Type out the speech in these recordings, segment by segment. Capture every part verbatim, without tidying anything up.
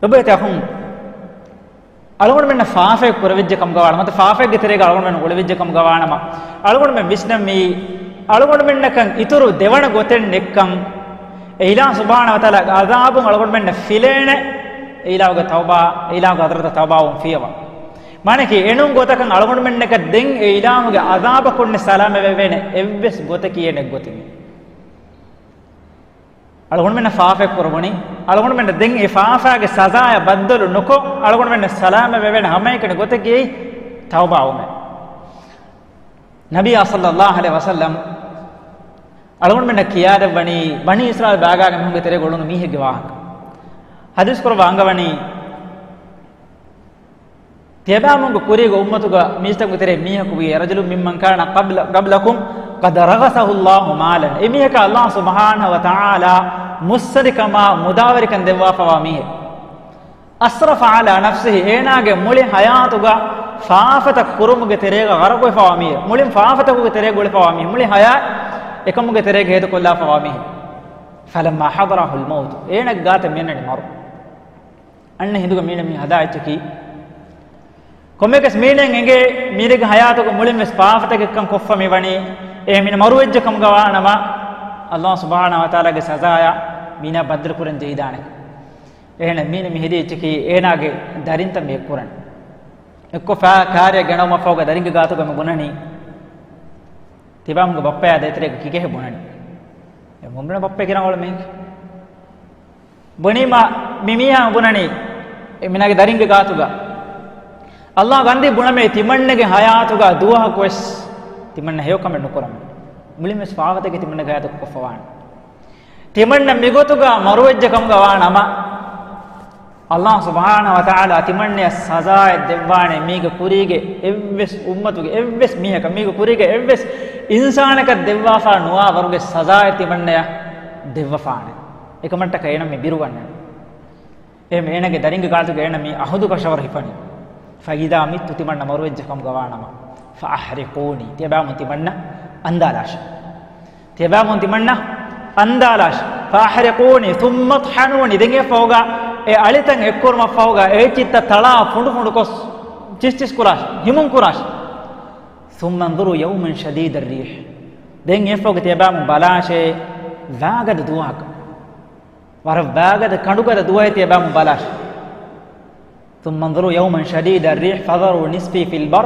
ލޮބުވެތި އަޚުން، އަޅުގަނޑުމެންނަށް ފާފައެއް ކުރެވިއްޖެ ކަމުގަ ވާނަމަ، މަތަ ފާފައެއްގެ ތެރޭގަ އަޅުގަނޑުމެން އުޅެވިއްޖެ ކަމުގަ ވާނަމަ، އަޅުގަނޑުމެން ވިސްނަންވީ، އަޅުގަނޑުމެންނަކަށް އިތުރު ދެވަނަ ގޮތެއް ނެއްކަން. އެ އިލާހު ސުބްޙާނަހު ވަތަޢާލާގެ ޢަޛާބުން އަޅުގަނޑުމެންނަށް ފިލޭނެ، އެ އިލާހުގެ ތައުބާ، އެ އިލާހުގެ ޙަޟްރަތަށް ތައުބާވުން ފިޔަވާ. މާނައަކީ، އެނޫން ގޮތަކަށް އަޅުގަނޑުމެންނަކަށް ދެން އެ އިލާހުގެ ޢަޛާބަކުންނެއް ސަލާމަތް ވެވޭނެ އެއްވެސް ގޮތަކީ އޭނަ އެއްގޮތިން. އަޅުގަނޑުމެންނަށް ފާފައެއް ކުރެވުނީ، އަޅުގަނޑުމެންނަށް ދެން އެ ފާފާގެ ސަޒާއަށް ބައްދަލު ނުކޮށް، އަޅުގަނޑުމެންނަށް ސަލާމަތް ވެވޭނެ ހަމައެކަނި ގޮތަކީ ތައުބާވުމޭ. ނަބިއްޔާ ޞައްލައްލާހު ޢަލައިހި ވަސައްލަމް އަޅުގަނޑުމެންނަށް ކިޔާދެއްވަނީ، ބަނީ އިސްރާއީލް ބާގާގެ މީހުންގެ ތެރޭގަ އުޅުނު މީހެއްގެ ވާހަކަ. ޙަދީޘް ކުރައްވާ އަންގަވަނީ، ތިޔަބައިމީހުންގެ ކުރީގެ އުއްމަތުގަ މީސްތަކުގެ ތެރޭ މީހަކު ވީ، رجل ممن كان قبل، قبلكم قد رغسه الله مالا. އެ މީހަކަށް ﷲ ސުބްޙާނަހު ވަތަޢާލާ މުއްސަނދިކަމާ މުދާވެރިކަން ދެއްވާފަވާ މީހެއް. أسرف على نفسه، އޭނާގެ މުޅި ޙަޔާތުގަ ފާފަތައް ކުރުމުގެ ތެރޭގަ ޣަރަޤުވެފަވާ މީހެއް. މުޅިން ފާފަތަކުގެ ތެރޭ ގުޅިފަވާ މީހެއް. މުޅި ޙަޔާތް އެކަމުގެ ތެރޭގަ ހޭދަކޮށްލާފަވާ މީހެއް. فلما حضره الموت، އޭނާގެ ގާތަށް މިއަންނަނީ މަރު. އަންނަ ހިނދުގަ މީނަ މި ހަދާ އެއްޗަކީ، ކޮންމެއަކަސް މީނައަށް އެނގޭ މީނަގެ ޙަޔާތުގަ މުޅިން ވެސް ފާފަތަކެއްކަން ކޮށްފަ މި ވަނީ، އެ މީނަ މަރުވެއްޖެ ކަމުގަ ވާނަމަ، ﷲ ސުބްޙާނަހު ވަތަޢާލާގެ ސަޒާއަށް މީނަ ބައްދަލު ކުރަން ޖެހިދާނެ. އެހެން މީނަ މި ހެދި އެއްޗަކީ އޭނާގެ ދަރިންތައް މި އެއްކުރަން. އެއްކޮށް ފާ ކާރިއަށް ގެނައުމަށްފަހުގަ ދަރިންގެ ގާތުގަ މި ބުނަނީ، ތިބާމުގެ ބައްޕަޔާ ދޭތެރޭގަ ކިކޭހެއް ބުނަނީ. އެ މުންބުނަ ބައްޕަ ކިރަން އޮޅު މީހެއް. ބުނީމަ މި މީހާ ބުނަނީ، އެ މީނާގެ ދަރިންގެ ގާތުގަ، ﷲ ގަންދީ ބުނަމޭ، ތިމަންނަގެ ޙަޔާތުގަ ދުވަހަކު ވެސް ތިމަންނަ ހެޔޮކަމެއް ނުކުރަމޭ. މުޅިން ވެސް ފާފަތަކެއް ތިމަންނަގެ ޙަޔާތުގަ ކޮށްފަވާނެ. ތިމަންނަ މިގޮތުގަ މަރުވެއްޖެ ކަމުގަ ވާ ނަމަ، ﷲ ސުބްޙާނަހު ވަތަޢާލާ ތިމަންނަޔަށް ސަޒާއެއް ދެއްވާނެ، މީގެ ކުރީގެ އެއްވެސް އުއްމަތުގެ އެއްވެސް މީހަކަށް، މީގެ ކުރީގެ އެއްވެސް އިންސާނަކަށް ދެއްވާފާ ނުވާ ވަރުގެ ސަޒާއެއް ތިމަންނަޔަށް ދެއްވަފާނެ. އެކަމަށްޓަކައި އޭނަ މި ބިރުގަންނަނީ. އެހެން އޭނަގެ ދަރިންގެ ގާތުގަ އޭނަ މި އަހުދު ކަށަވަރު ހިފަނީ. فإذا مت، ތިމަންނަ މަރުވެއްޖެ ކަމުގަ ވާނަމަ، فأحرقوني، ތިޔަބައިމީހުން ތިމަންނަ އަންދާލާށި. ތިޔަބައިމީހުން ތިމަންނަ އަންދާލާށި. فأحرقوني ثم اطحنوني، ދެން އެއަށްފަހުގަ އެ އަޅިތައް އެއްކުރުމަށްފަހުގަ އެ އެއްޗިއްތައް ތަޅާ ފުނޑުފުނޑުކޮށް، ޗިސްޗިސް ކުރާށި، ހިމުން ކުރާށި. ثم انظروا يوما شديد الريح، ދެން އެއަށްފަހުގަ ތިޔަބައިމީހުން ބަލާށޭ ވާގަދަ ދުވަހަކަށް. ވަރަށް ވާގަދަ ކަނޑުގަދަ ދުވަހެއް ތިޔަބައިމީހުން ބަލާށި. ثم انظروا يوما شديد الريح فذروا نصفي في البر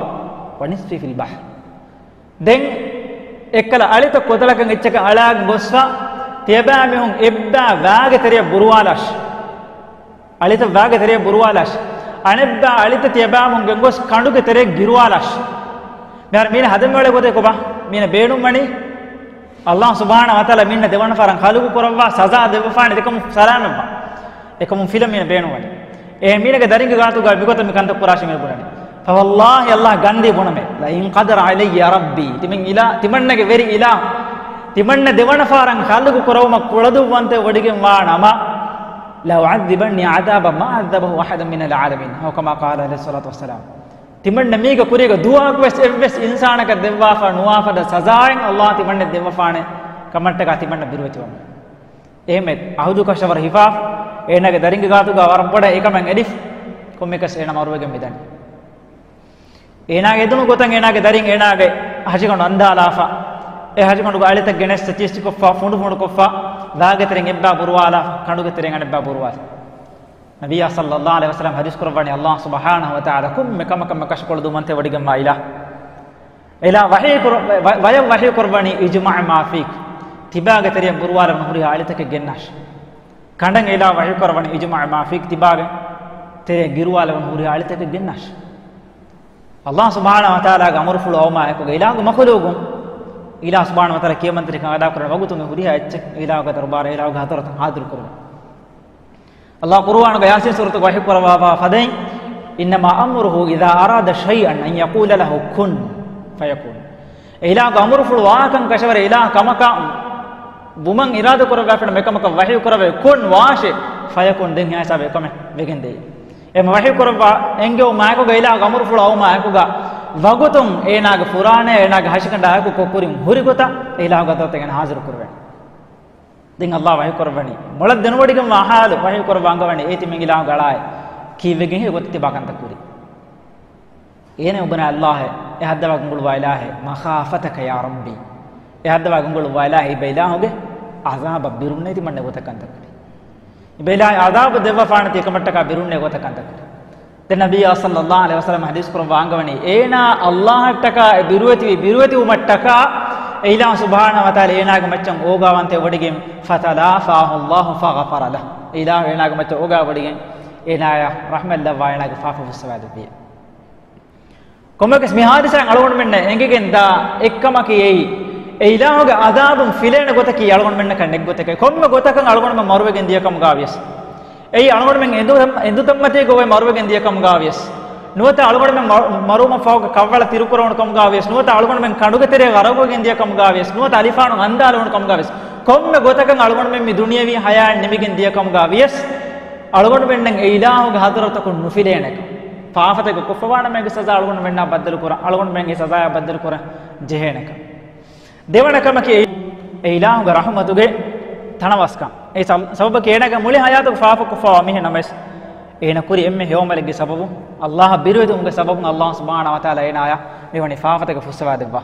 ونصفي في البحر. ދެން އެއްކަލަ އަޅިތައް ކޮތަޅަކަށް އެއްޗަކަށް އަޅާގެން ގޮސްފަ، ތިޔަބައިމީހުން އެއްބާ ވާގެ ތެރެޔަށް ބުރުވާލާށި. އަޅިތައް ވާގެ ތެރެޔަށް ބުރުވާލާށި. އަނެއްބާ އަޅިތައް ތިޔަބައިމީހުން ގެންގޮސް ކަނޑުގެ ތެރެއަށް ގިރުވާލާށި. މިހާރު މީނަ ހަދަން އުޅޭ ގޮތެއް ކޮބާ؟ މީނަ ބޭނުންވަނީ ﷲ ސުބްޙާނަހު ވަތަޢާލާ މީނަ ދެވަނަ ފަހަރަށް ޚަލްޤު ކުރައްވާ ސަޒާ ދެއްވަފާނެ އެކަމުން ސަލާމަތްވާ. އެކަމުން ފިލަން މީނަ ބޭނުންވަނީ. އެ މީނަގެ ދަރިންގެ ގާތުގަ މިގޮތަށް މި ކަންތައް ކުރާށޭ މި ބުނަނީ. فوالله، ﷲ ގަންދީ ބުނަމޭ، لئن قدر علي ربي، ތިމަން އިލާ، ތިމަންނަގެ ވެރި އިލާހު ތިމަންނަ ދެވަނަ ފަހަރަށް ޚަލްޤު ކުރެވުމަށް ކުޅަދުންވަންތަ ވޮޑިގެން ވާ ނަމަ، لأعذبني عذابا ما عذبه أحدا من العالمين، أو كما قال عليه الصلاة والسلام. ތިމަންނަ މީގެ ކުރީގަ ދުވަހަކުވެސް އެއްވެސް އިންސާނަކަށް ދެއްވާފަ ނުވާފަދަ ސަޒާއެއް ﷲ ތިމަންނަ ދެއްވަފާނެ ކަމަށްޓަކާ ތިމަންނަ ބިރުވެތިވަމު. އެހެންމެ އަހުދު ކަށަވަރު ހިފާފަ، އޭނާގެ ދަރިންގެ ގާތުގަ ވަރަށް ބޮޑަށް އެކަމެއް އެދިފަ، ކޮންމެކަސް އޭނާ މަރުވެގެން މިދަނީ. އޭނާގެ އެދުނު ގޮތަށް އޭނާގެ ދަރިން އޭނާގެ ހަށިގަނޑު އަންދާލާފަ، އެ ހަށިގަނޑުގަ އަޅިތައް ގެނެސް ޗިސްޗިކޮށްފަ، ފުނޑުފުނޑުކޮށްފަ، ވާގެ ތެރެއިން އެއްބާ ބުރުވާލާފަ، ކަނޑުގެ ތެރެއިން އަނެއްބާ ބުރުވާލާފަ. ނަބިއްޔާ ޞައްލައްލާހު ޢަލައިހި ވަސައްލަމަ ޙަދީޘް ކުރައްވަނީ، ﷲ ސުބްޙާނަހު ވަތަޢާލާ ކޮންމެ ކަމަކަށް މަ ކަށަކޮޅު ދުމަންތެ ވޮޑިގެންވާ އިލާހު. އިލާހު ވަޙީ ކުރ-، ވަ-، ވަޔަށް ވަޙީ ކުރައްވަނީ، اجمع ما فيك، ތިބާގެ ތެރެއަށް ބުރުވާލަވަން ހުރިހާ އަޅިތަކެއް ގެންނާށި. ކަނޑަށް އިލާހު ވަޙީ ކުރައްވަނީ، اجمع ما فيك، ތިބާގެ ތެރެއަށް ގިރުވާލަވަން ހުރިހާ އަޅިތަކެއް ގެންނާށި. ﷲ ސުބްޙާނަހު ވަތަޢާލާގެ އަމުރުފުޅު އައުމާ އެކުގަ އިލާހުގެ މަޚުލޫޤުން، އިލާހު ސުބްޙާނަހު ވަތަޢާލާ ކިޔަމަންތެރިކަން އަދާކުރާ ވަގުތުން ހުރިހާ އެއްޗެއް އިލާހުގެ ދަރުބާރަށް އިލާހުގެ ޙަޟްރަތަށް ޙާޟިރު ކުރުވޭ. ﷲ ޤުރުއާނުގަ ޔާސީން ސޫރަތުގަ ވަޙީ ކުރައްވާފަ ފަދައިން، إنما أمره إذا أراد شيئا أن يقول له كن فيكون. އެ އިލާހުގެ އަމުރުފުޅު ވާކަން ކަށަވަރެއް އިލާހު ކަމަކަށް ވުމަށް އިރާދަ ކުރައްވާފަ އެކަމަކަށް ވަޙީ ކުރައްވައި، كن، ވާށޭ، فيكون، ދެން ހިޔާ ހިސާބެއް އެކަމެއް ވެގެންދޭ. އެ ވަޙީ ކުރައްވާ އެންގެވުމާ އެކުގަ އިލާހުގެ އަމުރުފުޅު އައުމާ އެކުގަ ވަގުތުން އޭނާގެ ފުރާނަޔާ އޭނާގެ ހަށިގަނޑާ އެކު ކޮށް ކުރިން ހުރި ގޮތަށް އެ އިލާހުގެ ޙަޟްރަތަށް އޭނާ ޙާޟިރު ކުރުވޭ. ދެން އައްލާހު ވަޙީ ކުރައްވަނީ، މޮޅަށް ދެނެވޮޑިގެންވާ ޙާލު ވަޙީ ކުރައްވާ އަންގަވަނީ، އޭ ތިމަން އިލާހުގެ އަޅާއޭ، ކީއްވެގެންހޭ އެގޮތަށް ތިބާ ކަންތައް ކުރީ؟ އޭނަ އުބުނާ އައްލާހޭ، އެ ހައްދަވާ ގުނގުޅުވާ އިލާހޭ، مخافتك يا ربي. އެ ހައްދަވާ ގުނގުޅުވާ އިލާހޭ، އިބަ އިލާހުގެ ޢަޛާބަށް ބިރުންނޭ ތިމަންނަ އެގޮތަށް ކަންތައް ކުރީ. އިބަ އިލާހު ޢަޛާބު ދެއްވަފާނެތީ އެކަމަށްޓަކާ ބިރުންނޭ އެގޮތަށް ކަންތައް ކުރީ. ދެން ނަބިއްޔާ ޞައްލައްލާހު ޢަލައިހި ވަސައްލަމަ ޙަދީޘް ކުރައްވާ އަންގަވަނީ، އޭނާ އައްލާހަށްޓަކާ އެ ބިރުވެތިވި، ބިރުވެތިވުމަށްޓަކާ އެ އިލާހު ސުބްޙާނަހޫ ވަތަޢާލާ އޭނާގެ މައްޗަށް އޯގާވަންތައެއް ވޮޑިގެން، فتلافاه الله فغفر له. އެ އިލާހު އޭނާގެ މައްޗަށް އޯގާ ވޮޑިގެން، އޭނާޔަށް ރަޙްމަތް ލައްވާ އޭނާގެ ފާފަ ފުއްސަވާ ދެއްވި. ކޮންމެވެސް މި ޙާދިސާއިން އަޅުގަނޑުމެންނަށް އެނގިގެން ދާ އެއްކަމަކީ އެއީ، އެ އިލާހުގެ ޢަޛާބުން ފިލޭނެ ގޮތަކީ އަޅުގަނޑުމެންނަކަށް ނެތް ގޮތެކޭ. ކޮންމެ ގޮތަކަށް އަޅުގަނޑުމެން މަރުވެގެން ދިޔަ ކަމުގަ ވިޔަސް، އެއީ އަޅުގަނޑުމެން އެނދު-، އެނދުތައްމަތީގަ އޮވެ މަރުވެގެން ދިޔަ ކަމުގަ ވިޔަސް، ނުވަތަ އަޅުގަނޑުމެން މަ-، މަރުވުމަށްފަހުގަ ކަށްވަޅަށް ތިރުކުރެވުނު ކަމުގަ ވިޔަސް، ނުވަތަ އަޅުގަނޑުމެން ކަނޑުގެ ތެރޭ ޣަރަޤުވެގެން ދިޔަ ކަމުގަ ވިޔަސް، ނުވަތަ އަލިފާނު އަންދާލެވުނު ކަމުގަ ވިޔަސް، ކޮންމެ ގޮތަކަށް އަޅުގަނޑުމެން މި ދުނިޔަވީ ޙަޔާތް ނިމިގެން ދިޔަ ކަމުގަ ވިޔަސް، އަޅުގަނޑުމެންނަށް އެ އިލާހުގެ ޙަޟްރަތަކުން ނުފިލޭނެކަން. ފާފަތަކެއް ކޮށްފަވާނަމަ އޭގެ ސަޒާ އަޅުގަނޑުމެންނާ ބައްދަލުކުރަން، އަޅުގަނޑުމެން އެ ސަޒާ ބައްދަލުކުރަން ޖެހޭނެކަން. ދެވަނަ ކަމަކީ އެ އިލާހުގެ ރަޙުމަތުގެ ތަނަވަސްކަން. އެ ސަ-، ސަބަބަކީ އޭނާގެ މުޅި ޙަޔާތުގެ ފާފަ ކޮށްފަވާ މީހެއް ނަމަވެސް، އޭނަ ކުރި އެންމެ ހެޔޮ ޢަމަލެއްގެ ސަބަބުން، އައްލާހަށް ބިރުވެތިވުމުގެ ސަބަބުން އައްލާހު ސުބްޙާނަހޫ ވަތަޢާލާ އޭނާޔަށް މިވަނީ ފާފަތަކެއް ފުއްސަވާ ދެއްވާ.